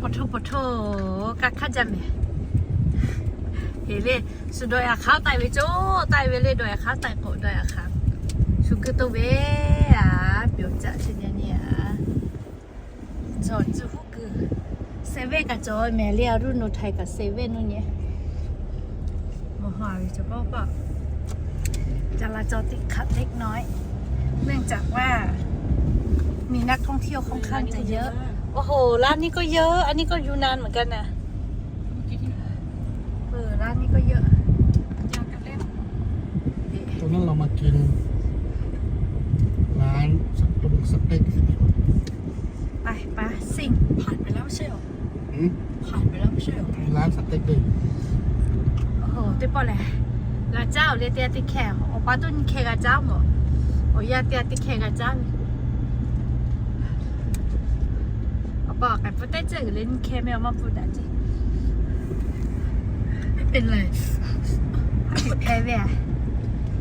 Pawˬ htoˇ pawˬ htoˇ, ka hk'aˇ jaˇ mehˍ. Heˍ le, shu dawꞈ yaꞈ hk'aˇ taiˍ ve cawˬ, taiˍ ve le, dawꞈ yaꞈ hk'aˇ taiˍ k'o, dawꞈ yaꞈ hk'aˇ shu g'uiˇ toˇ ve a, pyawˬ caꞈ chi nyi nyi a. Cawˬ tcuh huˉ kuiˬ, seven kaꞈ cawˬ mehˍ le, Arunothai kaꞈ seven nuˇ nyi. Mawˬ ha ve cawˬ paˆ paˆ. จราจรติดขัดเล็กน้อย เนื่องจากว่ามีนักท่องเที่ยวค่อนข้างจะเยอะ โอ้โห ร้านนี้ก็เยอะ อันนี้ก็ยูนนานเหมือนกันนะ เออ ร้านนี้ก็เยอะ ตรงนั้นเรามากิน ร้านสตูงสเต็กที่นี่ ไป ไป สิ่ง ผ่านไปแล้วไม่ใช่เหรอ อืม ผ่านไปแล้วไม่ใช่เหรอ มีร้านสเต็กด้วย โอ้โห teˇ pawˆ lehˬ, g'a caˇ-oˬ le, teˇ g'aˇ teˇ hkeh, awˬ pa toˇ nyi hkeh g'a caˇ mawˬ. Awˬ yanˇ teˇ g'aˇ teˇ hkeh g'a caˇ ve. Awˬ pa awˬ k'ai pfuhˇ teˇ ceuˬ le, nyi hkeh meh awˬ maˇ pfuhˇ daꞈ ceˇ. ไม่เป็นไร เผ็ดแพ้เว้ย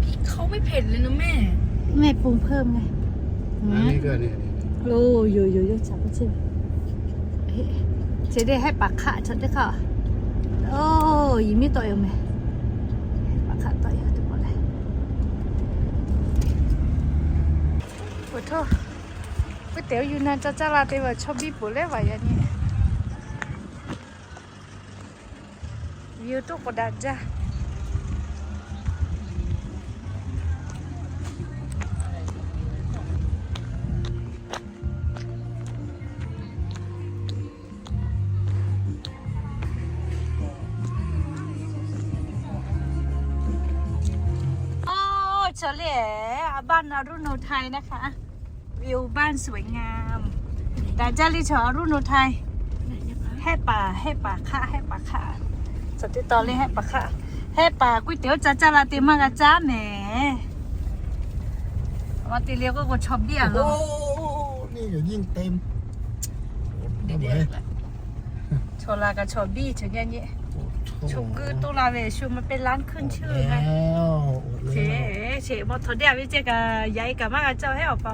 พี่เขาไม่เผ็ดเลยนะแม่ แม่ปรุงเพิ่มไง อันนี้ก็เนี่ย โอ้ โยโยโย จับไม่ใช่ เจ๊ได้ให้ปากขะชดด้วยค่ะ โอ้ ยิงไม่ต่อยเอาไหม ปากขะต่อยเอาทุกคนเลย ขอโทษ ก๋วยเตี๋ยวอยู่นาน caˇ caˇ la te ve chaw biˇ peuˬ leh vaꞈ yaꞈ nyi. View tuˉ k'awꞈ daꞈ jaˇ. Oˇ, chaw le, บ้านอรุณอุทัยนะคะ วิวบ้านสวยงาม แต่เจ้าลิชออรุณอุทัย แฮะป่า แฮะป่าคะ แฮะป่าคะ สติตอเลย แฮะป่าคะ แฮะป่า ก๋วยเตี๋ยว caˇ caˇ la te maˇ g'a caˇ mehˍ. Maˇ te le k'o, k'o chaw biˇ a lo. Chaw la kaꞈ chaw biˇ, chaw nyi nyi. Chaw g'uiˇ toˇ la ve shu maˇ เป็นร้านขึ้นชื่อไง. Che che, mawˬ htawnˍ deˇ a ve ceh kaꞈ, yaꞈ e kaꞈ maˇ g'a caˇ hehˉ awˬ pa.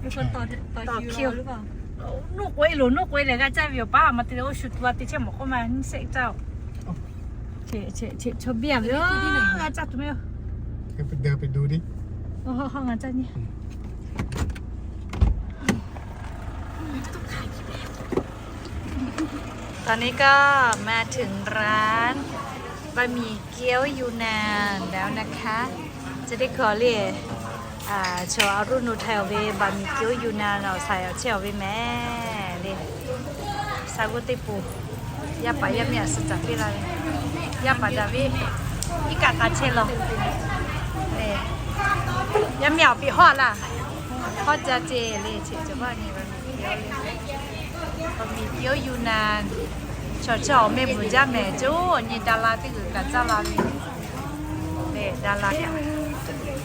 มีคนต่อคิวรอหรือเปล่า Nuˆ k'oꞈ e loˬ, nuˆ k'oꞈ e lehˬ g'a caˇ ve awˬ pa, maˇ te le oˇ shu tu a te chehˇ mawˬ k'oˆ ma nyiˇ shehˆ caˇ-oˆ. Che che che, chaw biˇ a ve, g'a caˇ tuˬ meh oˬ. ตอนนี้ก็มาถึงร้าน บะหมี่เกี๊ยวยูนานแล้วนะคะ จะได้ขอเรียก อ่า ชาวอรุณอุทัยเอาไว้ บะหมี่เกี๊ยวยูนาน เอาใส่เอาเช่าไว้แม่ เลย ซากุเตปู yaˇ paˍ yaˇ miˇ a suh caˍ piˇ la ve, yaˇ paˍ daꞈ ve, iˉ kaˆ k'a chehˇ law. Yaˇ miˇ awˬ piˍ hawˉ laˇ, hawˉ ca ce le, che cawˬ baˇ nyi ve. Awˬ miˬ tiˉ oˇ yuˬ na, chaw chaw awˬ meh bvuhˬ jaˇ mehˍ, coˇ awˬ nyi da la teˇ g'uiˬ kaꞈ caˇ la ve. Lehˬ, da la kaꞈ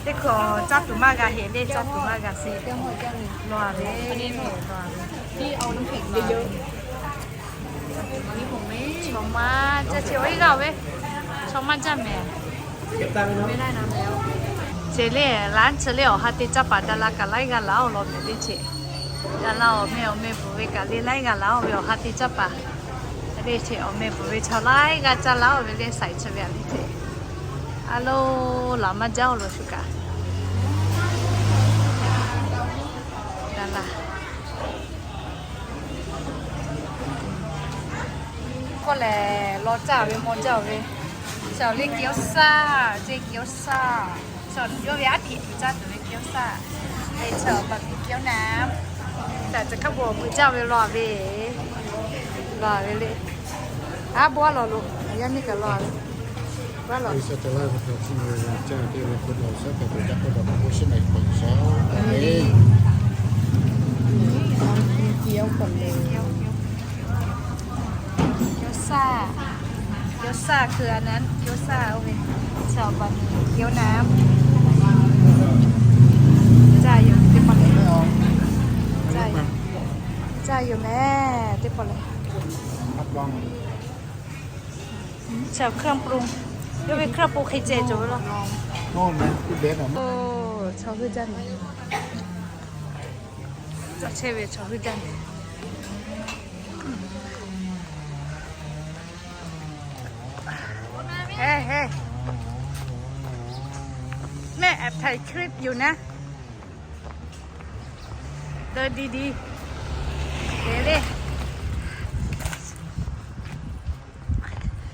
teˇ hkawꞈ caˇ tuˬ maˇ g'a heꞈ le, caˇ tuˬ maˇ g'a sheˍ. Law ve, law ve, chaw maˇ jaˇ ce, awˬ iˉ g'aˇ ve, chaw maˇ jaˇ mehˍ. Che le, laˇ chi le awˬ ha te caˇ paˍ da la kaꞈ laiˉ g'aˇ laˬ-oˬ law mehˍ le che. Da la awˬ meh awˬ meh bvuhˬ ve kaꞈ le laiˉ g'aˇ laˬ-oˬ ve awˬ ha te caˇ paˍ le che, awˬ meh bvuhˬ ve chaw laiˉ g'aˇ caˇ laˬ-oˬ ve le, shaiˍ chi ve a le che. A lo, laˬ maˇ jaˇ-oˬ law shu kaꞈ. Da la k'oˆ lehˬ, law caˇ ve maw jaˇ ve. Chaw le เกี๊ยวซ่า, ce เกี๊ยวซ่า. Chaw yawˇ ve aˉ htiꞈ tuˬ caˇ tuˬ ve เกี๊ยวซ่า. Lehˬ, chaw บะหมี่เกี๊ยวน้ำ. Ca chi hk'a bvuhꞈ bvuhꞈ jaˇ ve law ve, law ve le. A, bon a law lo, yaˇ miˇ kaꞈ law ve. เกี๊ยวซ่า เกี๊ยวซ่า คืออันนั้น เกี๊ยวซ่า โอเค ชาวบะหมี่เกี๊ยวน้ำ จ่ายอยู่ เต็มหมดเลย จ่ายอยู่ จ่ายอยู่แม่ เต็มหมดเลย ชาวเครื่องปรุง ยกเว้นเครื่องปรุง ใครเจอจบแล้ว โอ้ ชาวเพื่อนจ้าหน่อย Cawˬ chehˇ ve chaw hui jaˇ mehˍ. เฮ้ย เฮ้ย แม่แอบถ่ายคลิปอยู่นะ เดินดีๆ เดี๋ยวดิ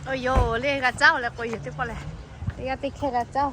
โอ้โย เรียกกระเจ้าแล้ว ก็อยู่ที่ปอแหละ เรียกติแค่กระเจ้า